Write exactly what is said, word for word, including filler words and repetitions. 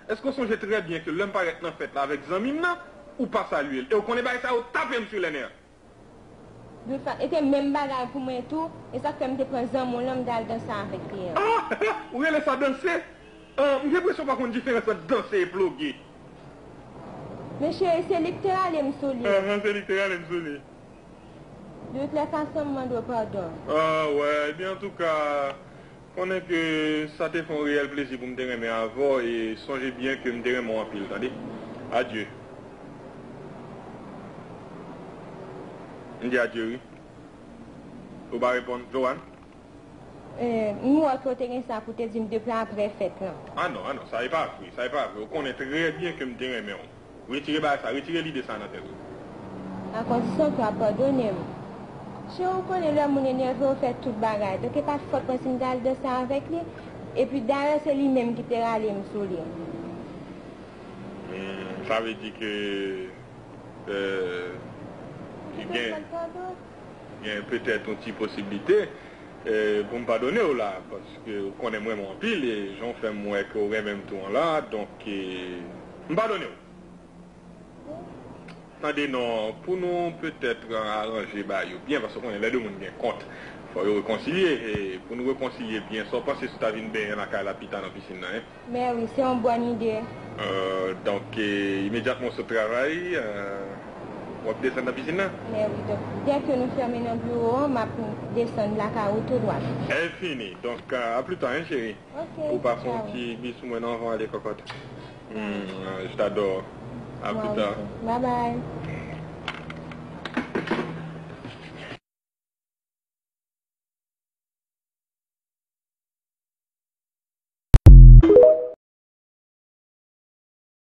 Èske w sonje trè byen ke lè m parèt nan fèt la avèk zanmi m nan, ou pa salye l? E w konnen bagay sa yo tape m sou lè nè. Dout fa, e te menm bagay pou mwen tou, e sa k fè m te pran zanmi w lan m t al danse avèk li an. Ah! Ou rele sa danse? Ah, m gen enpresyon w pa konn diferans ant danse e ploge. Men cheri, se li k te rale m sou li. Ahan, se li k te rale m sou li. De tout lè fason, m mande w padon. Ah, wè, ebyen, antouka, konnen ke sa te fè yon reyèl plezi pou m te renmen avè w, e sonje byen ke m te renmen w anpil, tande. Adye. M di adye, wi. Ou pa reponn, Joanne? Eh, m wè ke w te gen sa pou te di m depi apre fèt lan. Ah non, ah non, sa e pa vre, sa e pa vre. Ou konnen trè byen ke m te renmen w. Retire bagay sa, retire lide sa nan tèt ou. A kondisyon ke w ap padone m. Cheri, ou konnen lè moun enève w fè tout bagay. Donk e pa t fòt mwen si m t al danse avèk li. Epi dayè se li menm ki te rale m sou li. Hmm, sa vle di ke, euh, gen, gen petèt yon ti posiblite, euh, pou m padone w la, paske ou konnen m renmen w anpil, e jan w fè m wè ke w renmen m tou an la, donk, euh, m padone w. Tande non, pou nou petèt aranje bagay yo byen, paske w konnen lè de moun gen kont, fò yo rekonsilye, e pou nou rekonsilye byen, sa w panse si w ta vin benyen lakay la pita nan pisin nan, en? Men wi, se yon bòn ide. Euh, donk, e, imedyatman w sot travay, euh, w ap desann nan pisin nan? Men wi, donk, dèke nou fèmen nan biwo an, m ap desann lakay ou tou dwat. E fini. Donk, euh, a pli ta, en, cheri. Ok, Ou pa fè yon tchao. Ti bis pou mwen nan avan ale kòkòt. Hmm, je t'adore. A pli ta. Bye bye.